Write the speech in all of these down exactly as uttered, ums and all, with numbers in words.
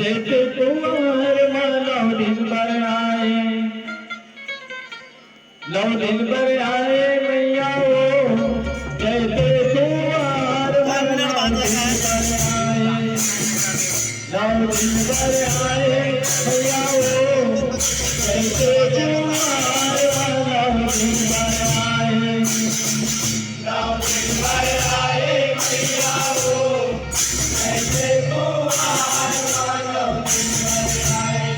चैत कुंवर मा नौ दिन बर आए, नौ दिन बर आए मैया ओ, चैत कुंवर मा नौ दिन बर आए, नौ दिन बर आए मैया ओ, चैत कुंवर मा नौ दिन बर आए। नौ दिन बर आए मैया ओ, चैत कुंवर नौ दिन बर आए।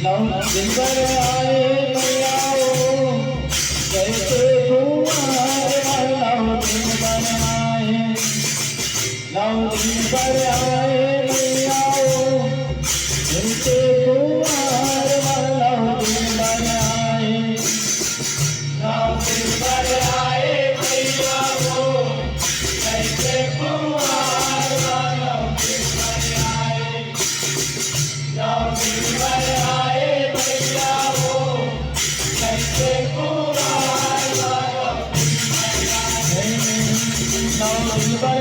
नौ दिन बर आए मैया ओ, चैत कुंवर नौ दिन बर आए। नौ दिन बर आए मैया ओ, चैत कुंवर नौ दिन बर आए। नौ दिन बर आए मैया ओ, चैत कुंवर नौ दिन बर आए। नौ दिन बर आए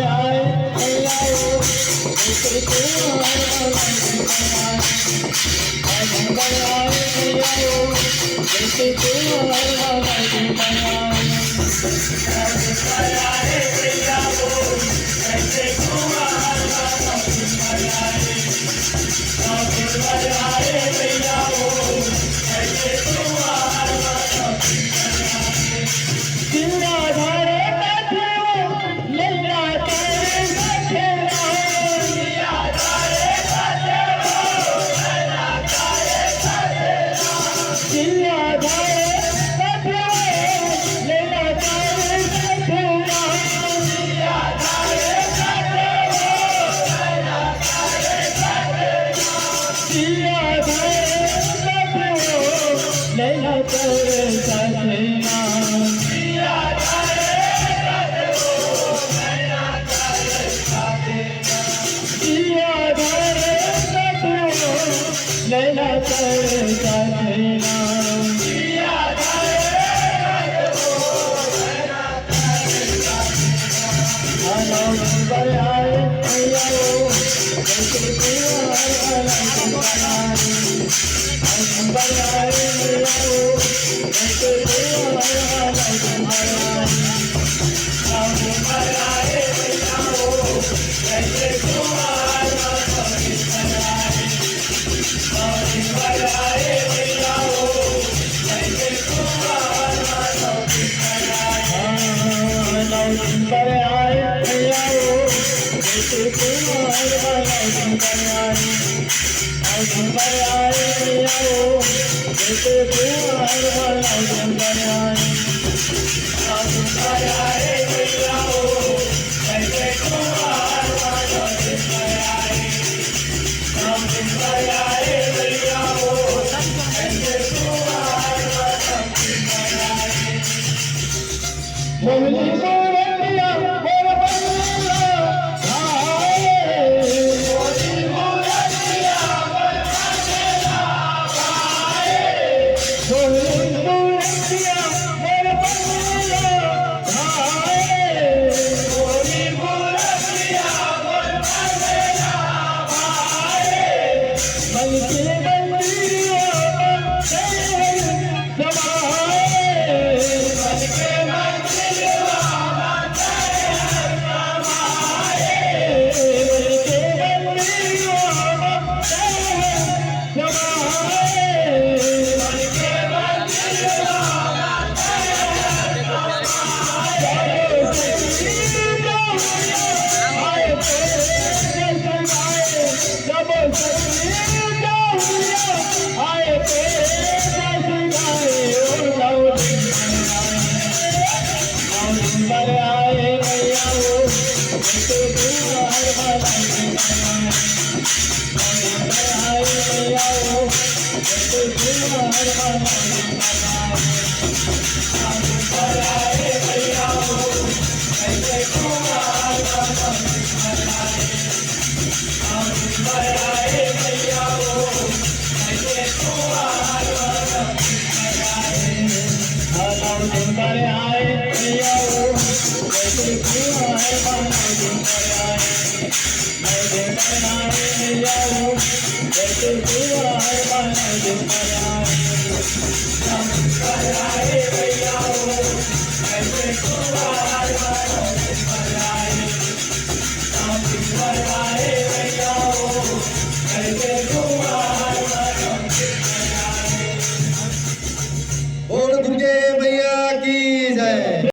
मैया ओ, चैत कुंवर नौ दिन बर आए। नौ दिन बर आए मैया ओ, चैत कुंवर नौ दिन बर आए।